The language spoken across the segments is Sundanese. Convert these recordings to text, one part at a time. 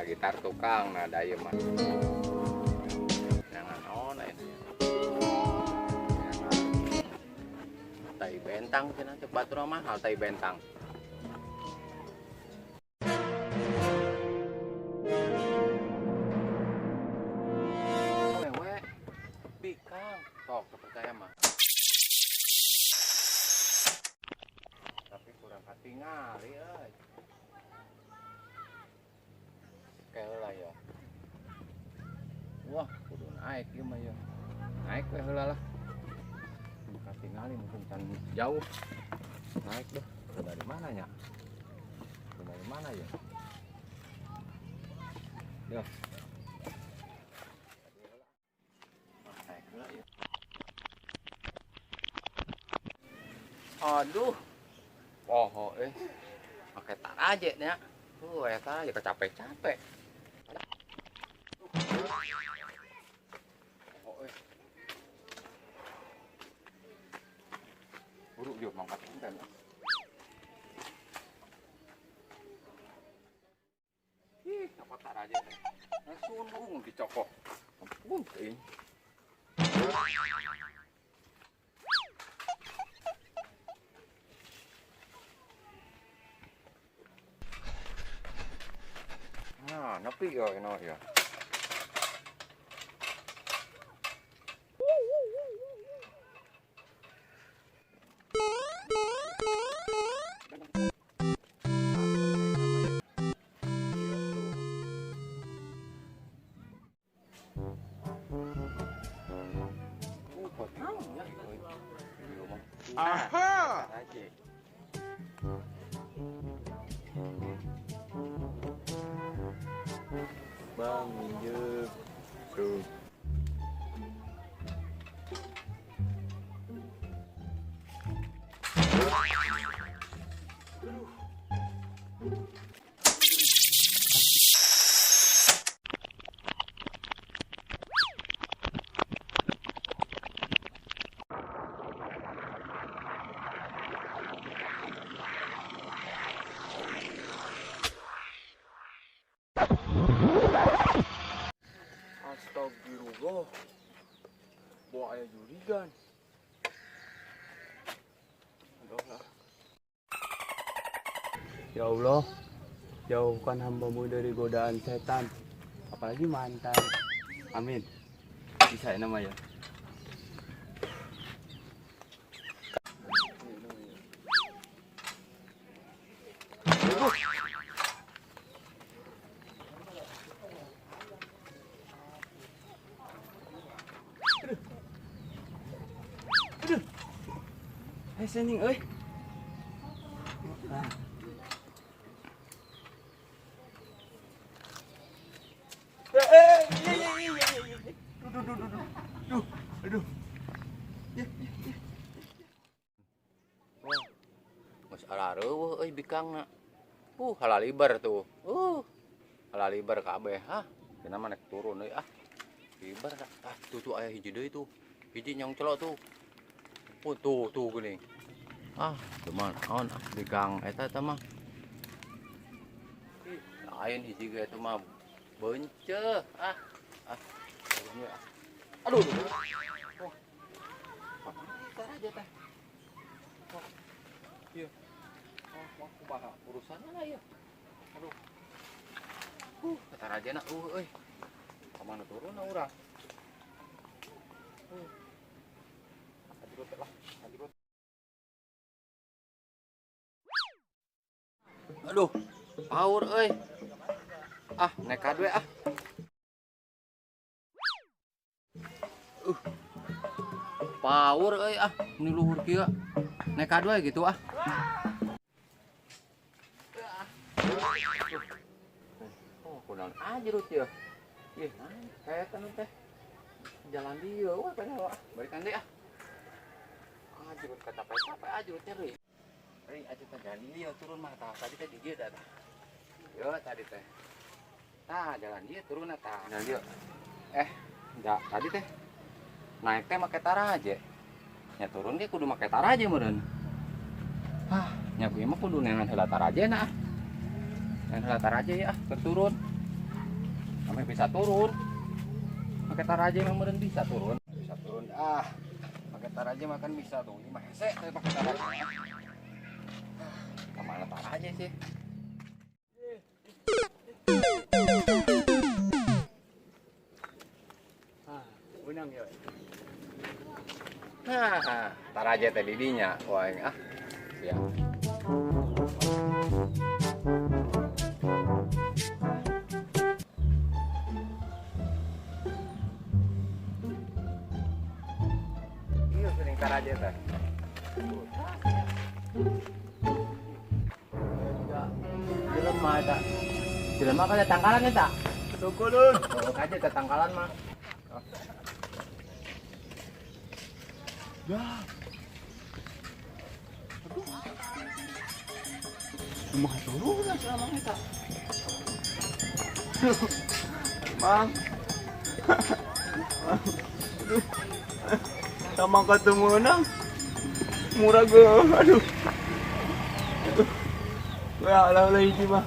Nah gitar tukang nah da ieu mah. Jangan naon aya. Tai bentang cenah cek batur mahal tai bentang. Wewe bikang sok percaya mah. Tapi kurang katingali euy. Heula ya. Wah, kudu naik ieu mah ya. Naik we heula lah. Katingali mungkin can jauh. Naik deh. Dari mana nya? Dari mana ya? Ya. Naik heula ya. Aduh. Poho euy. Make taraje nya. Eta aja capek-capek. Oh, buru yuk mangkat konten. Ih, apa taraje teh. Langsung dicokok. Ampun teuing. Nah, nepi ya eno ya. Aha. Bang minjem tuh. Astagfirullah. Bawa aya jurigan. Aduh lah. Ya Allah, jauhkan hambamu dari godaan setan, apalagi mantan. Amin. Bisa ya namanya. Aduh. Sening euy. Duh, aduh. Wah, geus arareuweuh euy bikangna. Halalibar tuh. Halalibar kabeh. Hah, cenah mah nek turun euy ah. Libar ah, tuh tuh aya hiji deui tuh. Hiji nyong celok tuh. Oh, tuh tuh geuning. Ah, cuman naon ah bikang eta eta mah. Ih, lain hiji ge eta mah beunceuh ah. Ah, turun we ah. Aduh. Wah. Apa aja teh? Wah. Iya. Oh, wah, kumaha urusanna lah ya. Aduh. Kata raja na euy. Ka mana turun urang? Aduh lah, aduh. Aduh, power euy. Ah, nekat we ah. Power euy ah, ini luhur kieu. Nekat we gitu ah. Oh, kunaon ajrut ya. Ih, kayak teh. Jalan dieu we padahal ah. Balikan deui ah. Ajrut capek-capek ajrut nya euy. Euy, ajrut teh jalan dieu turun mah tah. Tadi teh di dieu tah. Yo tadi teh. Tah, jalan dieu turun tah. Jalan dieu. Tadi teh naik teh make taraje. Nya turun ge kudu make taraje meureun. Hah, nya kuy mah kudu neangan heula taraje na ah. Neangan heula taraje ya ah, keur turun. Sampai bisa turun. Pakai taraje mah meureun bisa turun. Bisa turun. Ah. Pakai taraje makan bisa tuh. Ini mah hese tapi pakai taraje. Kemana taraje sih? Ah, benang ya. Nah, taraje teh didinya. Wah, ini ah. Ya. Iya, sering taraje teh. Jelema eta. Jelema kan tangkalan eta. Tukulun. Oh, aja teh tangkalan mah. Ya. Aduh. Kumaha turun selama eta. Mang. Aduh. Sama ketemu nang. Murah gue. Aduh. Wah, lah lah hiji mah.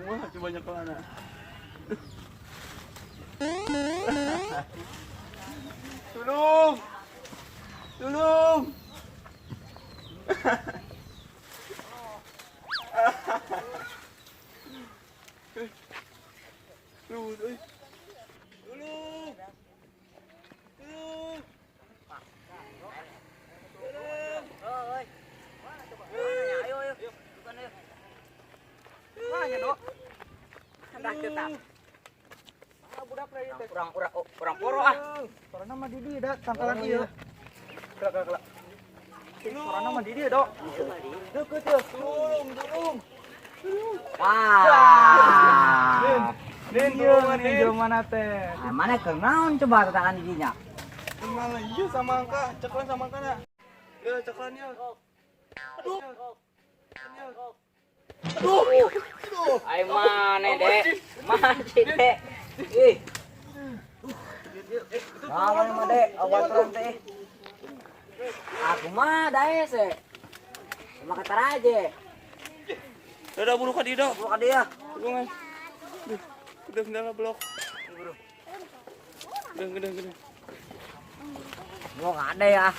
Wah, coba nyekelana. Tolong. Tolong. Tolong. Tolong. Tolong. Ayo, ayo. Mana, Dok? Tetap. Budak lagi teh. Kurang kurang kurang poro ah. Sorana mah di dieu da tangkalan ieu. Kelak kelak kelak. Sorana mah di dieu, Dok. Deukeut teu. Tulung, tulung. Wah. Din, tulungan din jelema teh. Ah, mana keur naon coba tatakan di dinya? Malah iya sama angka, ceklan sama angka na. Ya, ceklan ya. Aduh. Aduh. Aduh. Ai mana, Dek? Mana sih, Dek? Ih. Nah, mah, Dek, obat teh. Aku mah dae se. Sama ka taraje. Udah buru ka dieu, Dok. Buru ka dieu. Tulungan. Duh, udah kendala blok. Udah, udah, udah. Mau ada ya.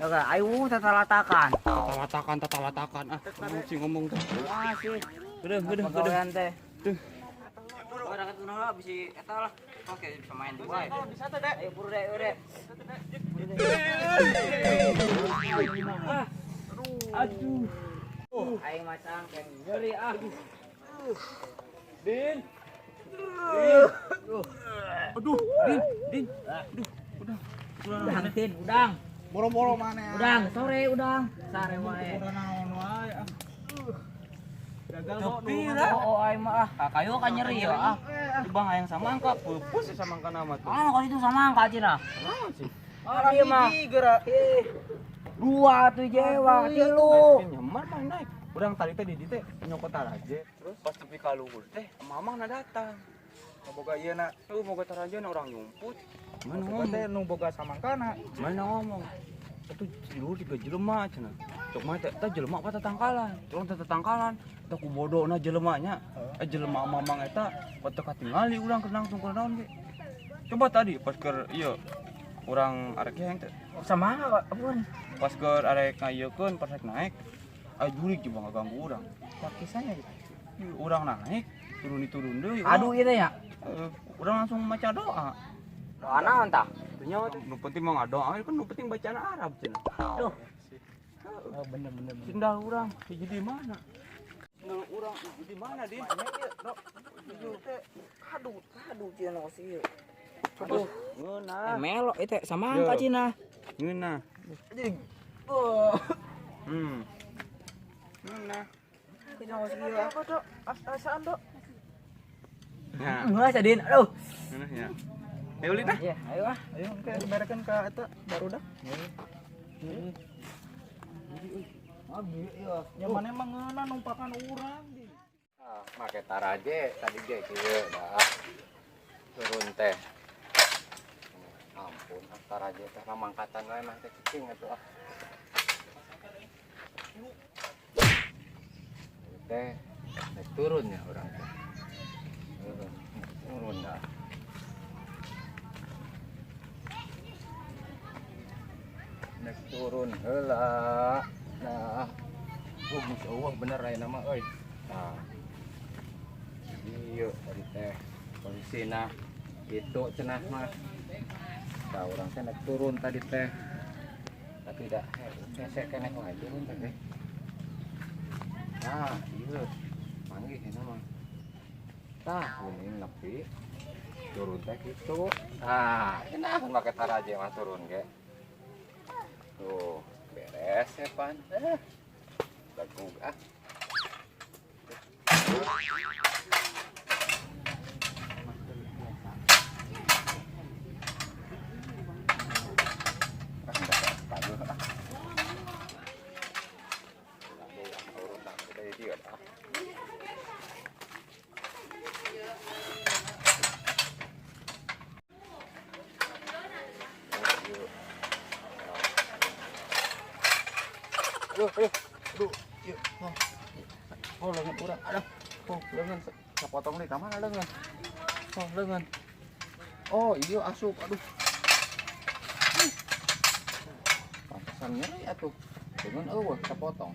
Oke, ayo tatalatakan. Tatalatakan, tatalatakan. Ah, kamu sih ngomong tuh. Wah sih. Udah, udah, udah. Pegawaian teh. Tuh. Orang itu lah bisa eta lah. Oke, bisa main dua. Bisa teh, Dek. Ayo buru deh, ayo deh. Aduh. Aing macam kayak nyeri ah. Din. Aduh, Din, Din. Aduh, udah. Udang, Din, udang. Boro-boro mana? Udang, sore udang. Sare wae. Naon wae ah. Gagal kok. Tapi lah. Oh, aing mah ah. Kayu kan nyeri ya ah. Di bang hayang sama angka, pupus ya sama angka nama tuh. Ah, kalau itu sama angka cina. Naon sih? Ah, dia mah. Gerak. Dua tuh jewa, tilu. Nyamar mah naik. Urang tadi teh di dieu teh nyokot taraje. Terus pas tepi ka luhur teh mamang na datang. Boga ieu na. Tuh boga taraje na urang nyumput. Mana Boga ngomong? teh nu boga samangkana. Mana ngomong? Itu di luhur tiga jelema cenah. Cok mah teh teh jelema apa tatangkalan? Urang teh tatangkalan. Teh ku bodona jelemanya. Eh jelema mamang eta teu katingali urang keur langsung keur naon ge. Coba tadi pas keur ieu urang arek yang teh Sama angka apun. pas keur arek ngayekeun pas arek naik aya jurig coba ngaganggu urang. Pakisannya gitu. Ieu urang naik turun diturun deui. Aduh ieu teh ya. Urang langsung maca doa. Doa naon tah? Teu nyawa teh. Nu penting mah ngadoa kan nu penting bacaan Arab cenah. Duh. Oh, bener bener. Sendal urang hiji di mana? Sendal urang hiji di mana, Din? Kadu, kadu cina sih. Aduh, Ngeunah. melo itu sama Yo. angka cina. Ngeunah. Oh. Ngeunah. Apa, Dok? Asaan, Dok? Nah, Enggak sadin. Aduh. ngeunah nya. Ayo ulin ah. Ya, ayo ah. Ayo engke berekeun ka eta barudak. Abi, iya. Nya maneh mah ngeunah numpakan urang. Ah, make taraje tadi ge kieu dah. Turun teh. Ampun, ah, taraje teh ramangkatan wae mah teh cicing atuh ah. teh naik turun ya urang teh. Turun dah. Naik turun heula. Nah, oh geus eueuh bener aya nama euy. Tah. Ieu tadi teh posisina itu cenah mah. Tah urang teh naik turun tadi teh. Tapi dah hese keneh wae turun teh. Nah, ieu manggih eta mah. Tah, geuning nepi turun teh kitu. Tah, cenah make taraje mah turun ge. Tuh, beres ya pan. Bagug ah. Aduh, aduh, aduh, iya, oh lengan urang, aduh, oh lengan, sapotong deui ka mana lengan, oh lengan, oh iya asup, aduh, pantesan nyeri atuh, lengan eueuh sapotong.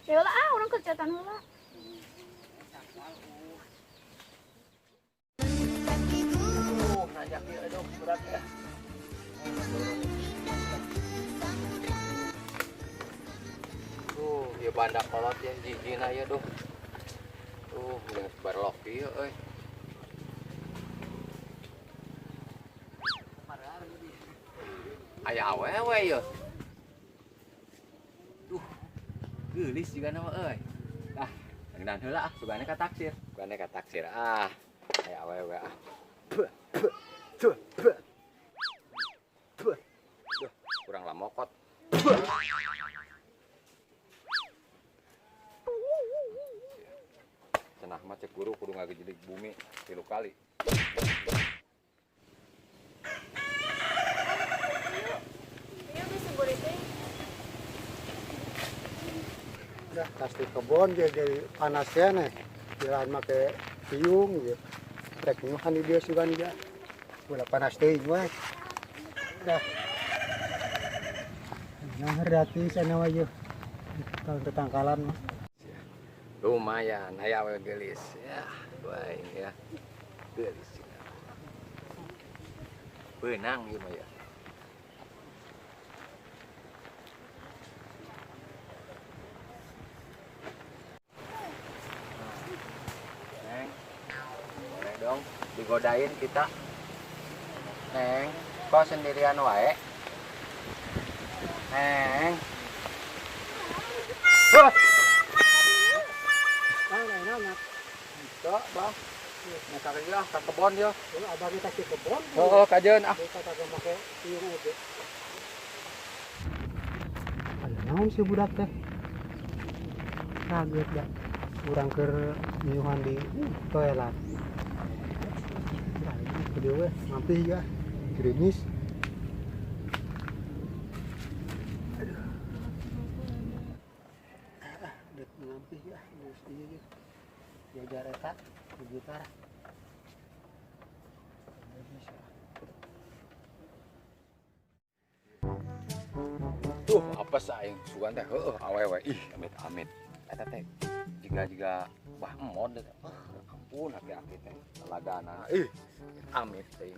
Ya lah, ah, orang kerjaan heula. Nanjak ieu aduh berat ya. Tuh, ieu banda kolot ya jijina ieu duh. Tuh, geus barlok ieu euy. Aya awewe ieu. Duh. Geulis juga nama euy. Ah, dangdan heula ah, sugane ka taksir. Sugane ka taksir ah. Aya awewe ah. Duh, kurang lamokot. Cenah mah cek guru kudu ngagejelik bumi 3 kali. Tas di kebon jadi panasnya nih, jalan make piung gitu. Rek nyuhan di dia sugan dia. Bola panas teuing we. Dah. Nah, hati sana wae tahun tetangkalan mah. Lumayan, aya we geulis. Ya, bae ya. Geulis. Beunang ieu mah ya. Neng, boleh dong digodain kita. Neng, kok sendirian wae? Neng. Wah. Bisa, Bang. Nya ka dieu ah, ka kebon yo. Abah kita ke kebon. Heeh, kajeun ah. Kita kagak make piung oge. Aya naon si budak teh? Kaget da. Urang keur nyuhan di toilet. Gede we, ngampih ya. Gerimis. Aduh. Dek ngampih ya, geus ieu ge. Jajar eta di gitar. Tuh, apa aing sugan teh heueuh awewe ih amit-amit. Eta teh jiga-jiga bah emon teh. Ampun hati-hati teh lagana ih amit teh.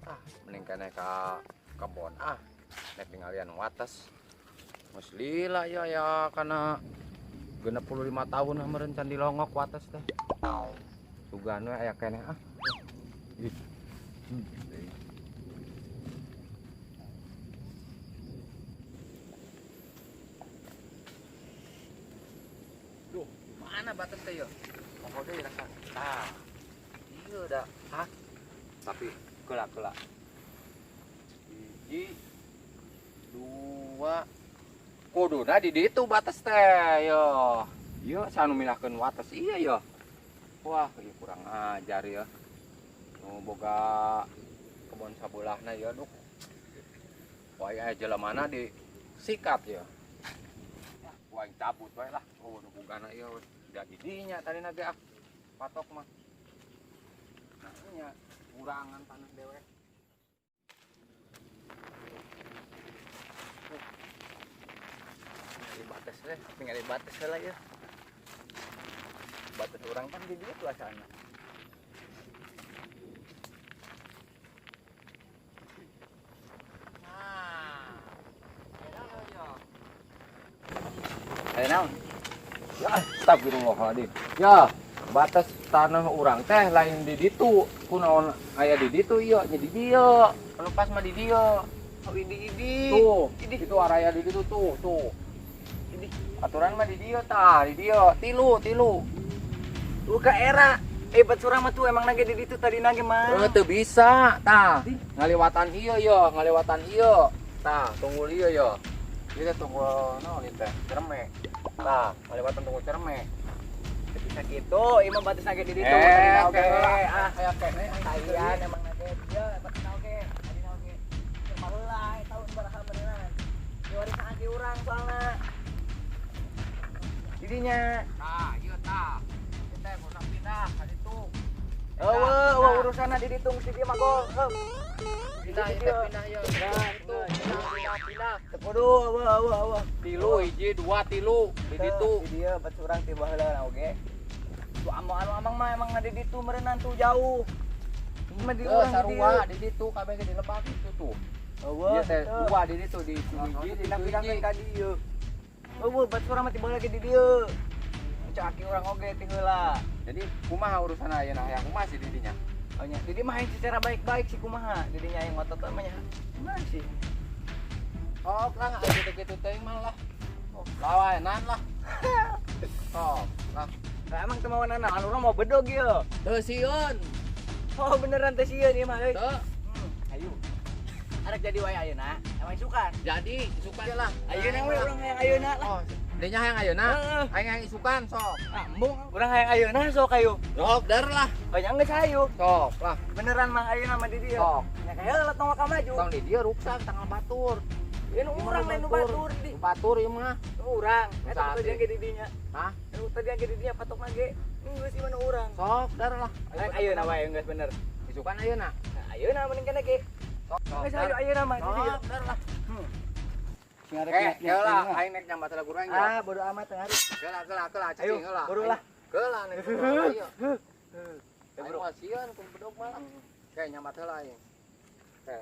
Ah, mending keneh ka kebon ah. Nek tinggalian wates. Geus lila ya ya kana 65 tahun ah meureun can dilongok wates teh. Sugan we aya keneh ah. Ih. Duh, mana batas teh yo? Pokok deui rasa. Tah. Ieu da. Hah? Tapi keula-keula. 1 2 kuduna di ditu batas teh yo. Ieu saha nu milahkeun wates ieu ya. Wah, ieu kurang ajar ya. Nu boga kebon sabelahna ya duk. Wah, aya jelemana di sikat ya. Wah, aing cabut wae lah. Oh, nu bogana ieu da di dinya tadina ge ah. Patok mah. Nah, nya kurangan tanah dewek. Di batas deh, tinggal di batas lah ya. Batas orang kan di dia tuh asalnya. Nah, naon? Ya, astagfirullahaladzim. Ya, batas tanah urang teh lain di ditu. Kunaon aya di ditu ieu nya di dieu. Anu pas mah di dieu. Oh, idi. Tuh, itu area di ditu tuh, tuh. Aturan mah di dieu tah, di dieu. Tilu. Tuh ka era. Bat surang mah tuh emang nage di ditu tadi nage mah. Teu bisa tah. Ngaliwatan ieu ye, ngaliwatan ieu. Tah, tunggul ieu ye. Ieu teh tunggul naon ieu teh? Cerme. Tah, ngaliwatan tunggul cerme. Teu bisa kitu, ieu mah batas nage di ditu tadi oge. Ah, aya kene kalian emang nage dieu batas oge. Tadi oge. Baheula tahun sabaraha beuneunan. Di warisan aki urang soalna. Didinya. Tah, ieu tah. Ieu teh kudu pindah ka ditu. Eueuh, urusanna di ditu mesti dia mah gol. Pindah ieu teh pindah ieu. Pindah itu, pindah. Teu kudu eueuh. Tilu hiji, dua tilu di ditu. Di dieu bat urang ti baheula oge. Tuh anu amang mah emang di ditu meureunnan tuh jauh. Ieu mah di urang di sarua di ditu kabeh ge dilebak itu tuh. Eueuh. Ieu teh dua di ditu di hiji, di pindah-pindahkeun ka dieu. Eueuh, bat urang mah ti baheula ge di dieu. Cek aki urang oge ti heula. Jadi kumaha urusan ayeuna hayang kumaha sih didinya? Oh nya, didi mah hayang secara baik-baik sih kumaha. Didinya yang ngotot mah nya. Kumaha sih? Oh, lah gitu-gitu teuing mah lah. Oh, lawanan lah. Oh, lah. Lah emang teu mawana naon urang mau bedog ieu. Teu sieun. Oh, beneran teu sieun ieu mah euy. Teu. Ayo. Arek jadi wae ayeuna, emang isukan. Jadi isukan lah. Ayeuna we urang hayang ayeuna lah. Oh, dinya hayang ayeuna. Hayang hayang isukan sok. Ah, embung urang hayang ayeuna sok ayo. Sok dar lah. Banyak geus hayu. Sok lah. Beneran mah ayeuna mah di dieu. Sok. Nya kaya lah tong ka maju. Tong di dieu ruksak tanggal batur. Ieu nu urang lain nu batur di. Nu batur ieu mah. Nu urang. Eta tadi ge di dinya. Hah? Nu tadi ge di dinya patokna ge. Geus ieu mah nu urang. Sok dar lah. Ayeuna wae geus bener. Isukan ayeuna. Ayeuna mending kana ge. Sok. Geus ayo ayeuna mah di dieu. Sok dar lah. Heula aing nek nyambat heula guru aing. Ah, bodo amat teu ngaruh. Heula cicing heula. Buru lah. Heula nek ieu. Aing mah sieun ku bedog mah. Kayak nyambat heula aing. Oke.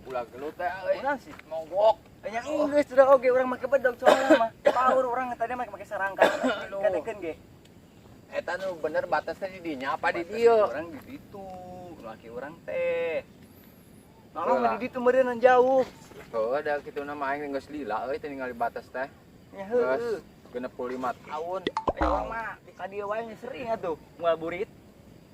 Ulah gelut teh euy. Mogok. Nya geus sudah oge urang make bedog soalna mah. Power urang tadi mah make sarangka. Kadekeun ge. Eta nu bener batasna di dinya apa di dieu? Urang di ditu, laki urang teh. Nolong mah di ditu meureunnan jauh. Heuh, da kituna mah aing geus lila euy teu ningali batas teh. Nya heueuh. Geus 65 tahun. Urang mah di ka dieu wae sering atuh moal burit.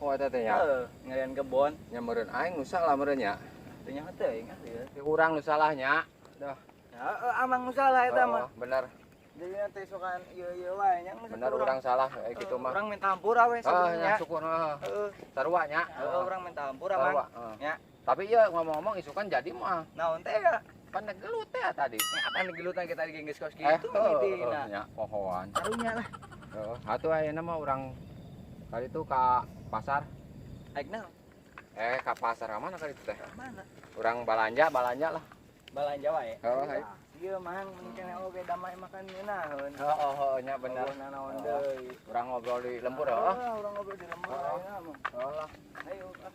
Oh eta teh nya. Heeh, ngalian kebon. Nya meureun aing nu salah meureun nya. Teu nyaho teuing ah ieu. Ti urang nu salahnya. Dah. Heeh, amang nu salah eta mah. Bener. Jadi nanti sokan ieu-ieu wae nya bener urang salah kayak gitu mah. Urang minta hampura we sebenarnya. Syukur heeh. Sarua nya. Heeh, urang minta hampura mah. Nya. Tapi ieu ngomong-ngomong isukan jadi mah. Naon teh ya? Pan gelut teh tadi. Nya apa gelut teh tadi geus kos kitu mimitina. Nya pohoan. Karunya lah. Heeh, atuh ayeuna mah urang kali itu ka pasar. Aik naon? Ka pasar ka mana kali itu teh? Mana? Urang balanja lah. Balanja wae. Heeh, hayu. Ieu mang mun kene oge damai makan ngeunaheun. Heeh, heeh nya bener. Naon deui. Urang ngobrol di lembur heeh. Urang ngobrol di lembur ayeuna mah. Heeh lah. Ayo ah.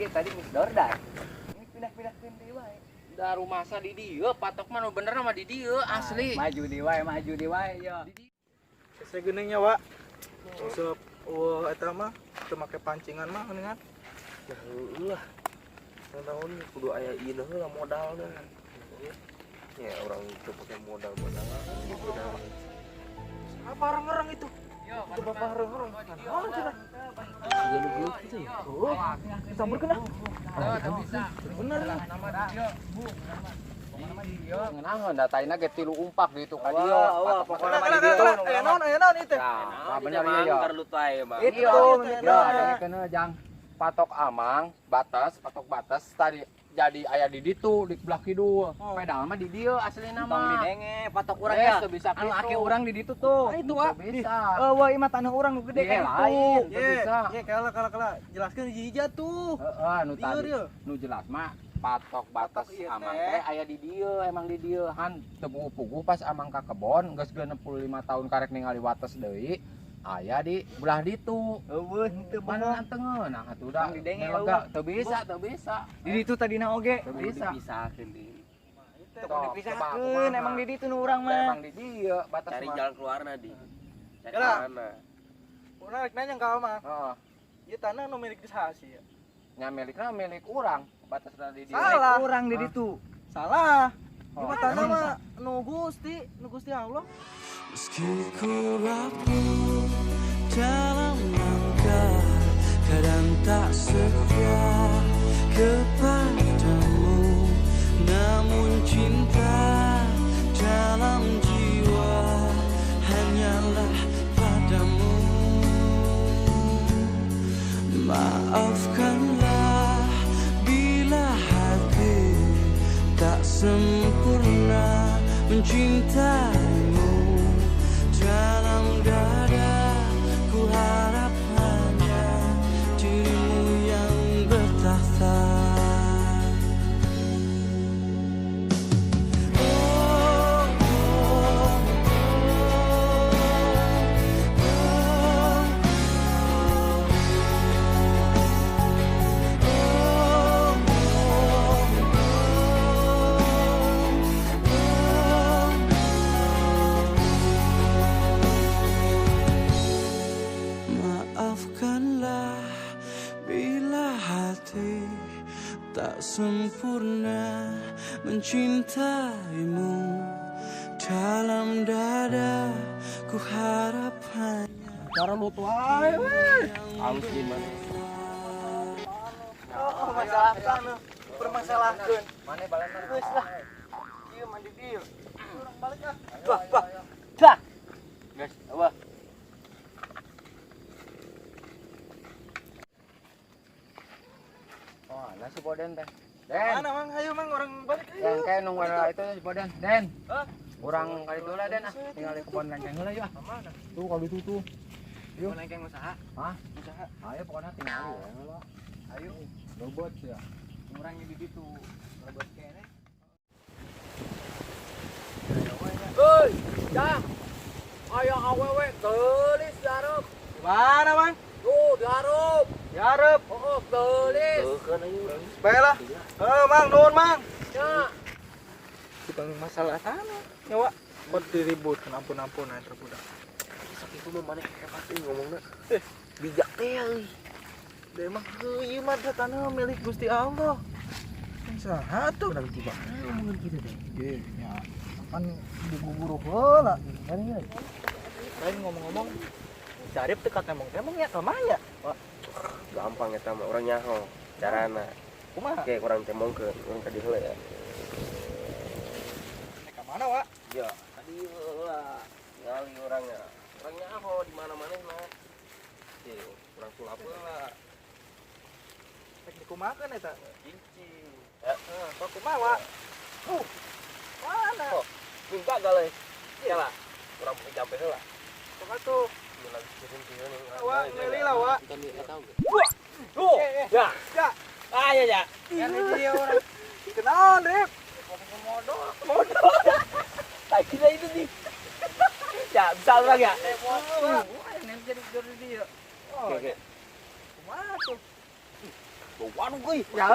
ge tadi geus dordan. Ini pindah-pindahkeun deui wae. Da rumasa di dieu, patok mah nu bener mah di dieu asli. Maju deui wae, maju deui wae yo. Hese geuning nya, Wak. Sok eueuh eta mah teu make pancingan mah geuningan. Nah, heueuh lah. Naon kudu aya ieu heula modalna. Ya orang itu pakai modal-modal. Apa orang-orang itu? Itu bapak orang-orang. Naon cenah? Oh, disamburkeun ah. Bener lah. Ngeunaheun da taina ge tilu umpak di itu ka dieu. Wah, pokona mah di dieu. Aya naon, aya naon ieu teh? Nah, bener ieu ya. Karlut wae, Bang. Itu Ya, ada jang patok amang, batas, patok batas tadi jadi aya di ditu di belah kidul. Pedal mah di dieu aslina Tong mah. didenge patok urang ya. Teu bisa Anu aki urang di ditu tuh. Ah, itu, Wak. Bisa. Eueuh ieu mah tanah urang nu gede Iya, kan lain, itu. teu bisa. Ye, kala kala kala jelaskeun hiji-hiji tuh. Heeh, nu Dieu, tadi dieu. nu jelas mah patok batas Patok ieu amang teh. teh aya di dieu, emang di dieu han teu puguh pas amang ka kebon geus 65 tahun karek ningali wates deui aya di belah ditu. Eueuh henteu Mana antengeun nah atuh da. Tong didenge, Melega teu bisa, teu bisa. Di ditu tadina oge. Teu bisa. Dipisahkeun deui. Teu dipisahkeun emang di ditu nu urang mah. Emang di dieu batas Cari mah. jalan keluarna di. Cari Yalah. mana? Urang rek nanya ka mah. Heeh. Ieu tanah nu milik saha sih ya? Nya milikna milik urang, batasna di dieu. Salah. Urang di ditu. Salah. Ieu Oh, mah tanah mah nu Gusti, nu Gusti Allah. Meski ku rapuh dalam langkah, kadang tak setia kepadamu, namun cinta dalam jiwa hanyalah padamu. Maafkanlah bila hati tak sempurna mencintaimu. Dalam dada ku harap hanya dirimu yang bertahta. Oh, oh, oh, oh, oh, oh, oh. Maafkanlah bila hati tak sempurna mencintaimu. Dalam dada ku harap hanya Cara lu wae we. Halus di mana? Oh, masalah tanah permasalahkeun. Mane balen Geus lah. Ieu mandi dieu. Urang balik ah. Wah, wah. Dah. Geus, eueuh. Oh, ana si Boden teh. Den. Mana Mang? Hayu Mang urang balik Yang ayo. kayak nunggu itu si Boden. Den. Hah? Urang kali itu lah Den ah. Tinggal di kebon lengkeng heula yuk ah. Mana? Tuh kalau itu tuh. Yuk. Lengkeng usaha. Hah? Usaha. Ayo pokoknya tinggal ya lah. Ayo. Robot ya. Urang di ditu. Robot kene. Hei, Jang. Aya awewe geulis dihareup. Mana Mang? Tuh dihareup. Dihareup. Oh, geulis. Heukeun aing urang. Baiklah. Heuh Mang, nuhun Mang. Ya. Bukan masalah tanah. Nyawa kok diributkan ampun-ampunan eta budak. Sok itu mah maneh hebat euy ngomongna. Bijak teh euy. Da emang heuh ieu mah da tanah milik Gusti Allah. Saha tuh? Urang tiba ngomongin kitu teh. Ye, nya kan diguguru heula. Lain ngomong-ngomong, Jarip teu katemong-temong ya ka mana ya? Wah, Gampang eta mah urang nyaho carana. kumaha? Oke, urang temongkeun, urang ka dieu heula ya. Ka mana, Wak? Ya, tadi heula. Ngali urangnya. Urang nyaho di mana manehna. Ye, urang sulap heula. Rek dikumahakeun eta? Cincin. Heeh, kok kumaha, Wak? Mana? Oh, minta gagal euy. Iyalah. Urang pakai jampe heula. Sok atuh. Ini lagi kirim kieu nih. Wak, ngeuli lah, Wak. Tuh. Ya. Ya. Ah, ya ya. Kan dia orang. Kenaon, Rip? Modal. Tak kira itu nih. Ya, bisa urang ya. Oke, oke. Kumaha tuh? Bau waduk euy. Ya.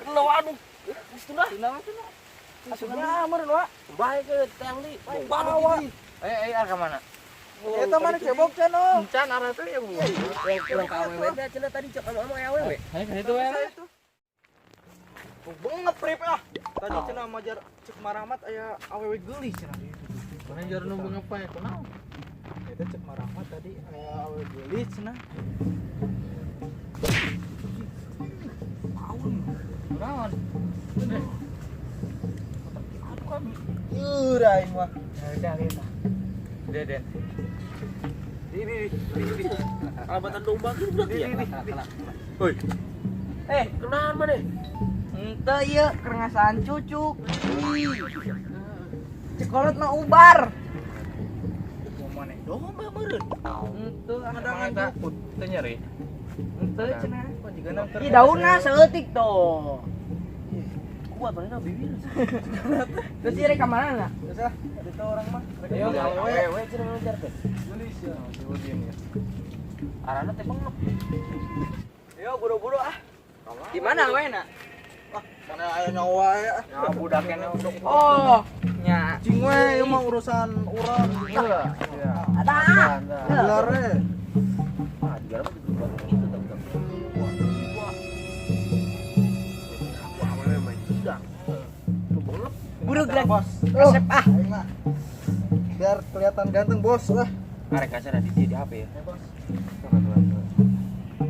Kena waduk. Geus tunda. Tunda mah tunda. Asupna meureun wa. Bae ke tang li. Bau waduk ini. Eh, arah ka mana? Eta mana cebok can oh. Can arah teh ya, Bu. Urang ka awewe teh cenah tadi cek anu aya awewe. Hayo ka ditu we. Bengep rip ah. Tadi cenah majar cek Marahmat aya awewe geulis cenah. Mana jar nu bengep bae kunaon? Eta cek Marahmat tadi aya awewe geulis cenah. Kunaon? Ih, aing mah. Udah kita. Dede. Di. Kalabatan domba gitu berarti ya. Hoi. Eh, Kenalan mana? ente ieu keur ngasaan cucuk. Cekolot mah ubar. Mau maneh domba meureun. Ente Madangan jukut. Teu nyeri. Ente cenah. Kok jiga keur. Ih daunna saeutik tuh. Kuat mana bibir. Terus ieu rek ka mana? Geus ah, ada teh orang mah. Rek Ayo, awewe. Awewe cenah ngejar teh. Geulis ya. Si Udin ya. Arana teh bengep. Ayo buru-buru ah. Di mana awena? Ah, mana aya nyawa ya. Ya budaknya untuk Oh, nya. Cing we ieu mah urusan urang. Iya. Ada. Gelar we. Ah, di mah gitu gitu tapi. Wah. Aku awewe mah sudah. Tuh bengep. Buru gerak. Bos. Resep ah. Aing mah. Biar kelihatan ganteng bos lah. Arek kasar di HP ya. Ya bos.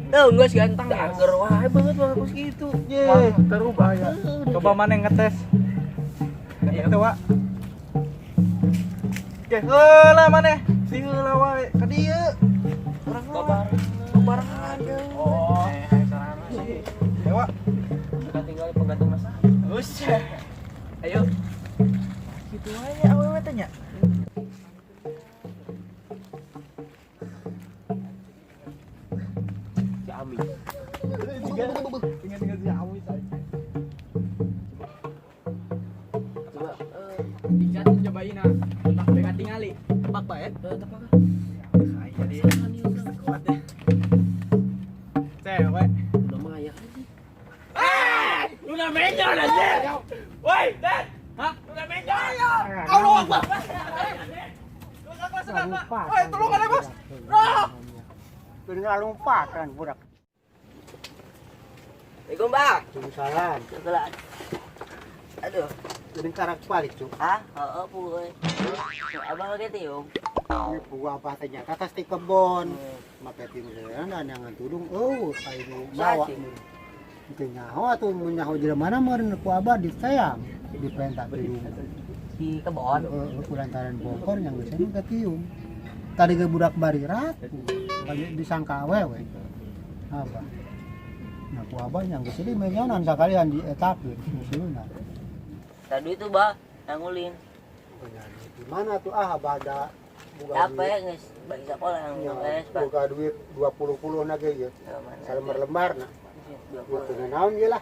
Tuh, geus ganteng ya. Angger wae banget mah kos gitu. Ye. Terubah ya. Coba mana yang ngetes? Itu wa. Oke, heula maneh. Si heula wae ka dieu. Urang mah babarengan. Oh, sarana sih. Dewa. Kita tinggal penggantung masa. Us. Ayo. Gitu wae awewe teh nya. Si Ami. Ingat-ingat si Ami saya. Coba Bisa cobain ah. Tebak beka tingali. Tebak bae. Tebak. Jadi kuat deh. Cewek. Udah maya aja. Luna menjol aja. Woi, Dan. Hah? Luna menjol. Allah Akbar. Woi, tolong ada bos. Bener lompatan budak. Assalamualaikum, Bang. Waalaikumsalam. Aduh. Jadi karak balik cuk. Hah? Heeh, puy. Abang oge tiung. Ini buah apa teh nya atas di kebon. Make tiung dan yang tudung oh ayo bawa. Teu nyaho atuh mun nyaho jelema mana meureun ku abah ditayang dipentak tiung. Di kebon. Heeh, kulantaran bongkor yang geus ka tiung. Tadi ge budak barirat disangka awewe. Abah. Nah, ku abah yang geus di menyonan sakalian dietakeun musuhna. Tadi itu, Bah, nangulin. Di mana tuh ah abah ada buka Capek geus bagi sekolah yang duit, beres, Pak. buka duit 20 na ge ieu. Salembar-lembar na. 20. Teu naon ge lah.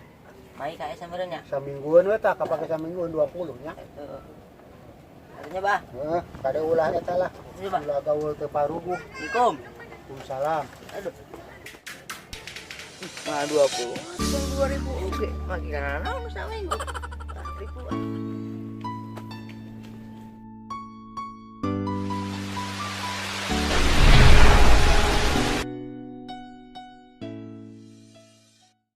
Mai ka esa meureun nya. Samingguan we tah kapake samingguan 20 nya. Heeh. Artinya, Bah. Heeh, kade ulah eta lah. Iya, Bah. Ulah gaul teu paruguh. Assalamualaikum. Waalaikumsalam. Aduh. Mah 20. 2000 oge. Mah kana naon saminggu. Ribu.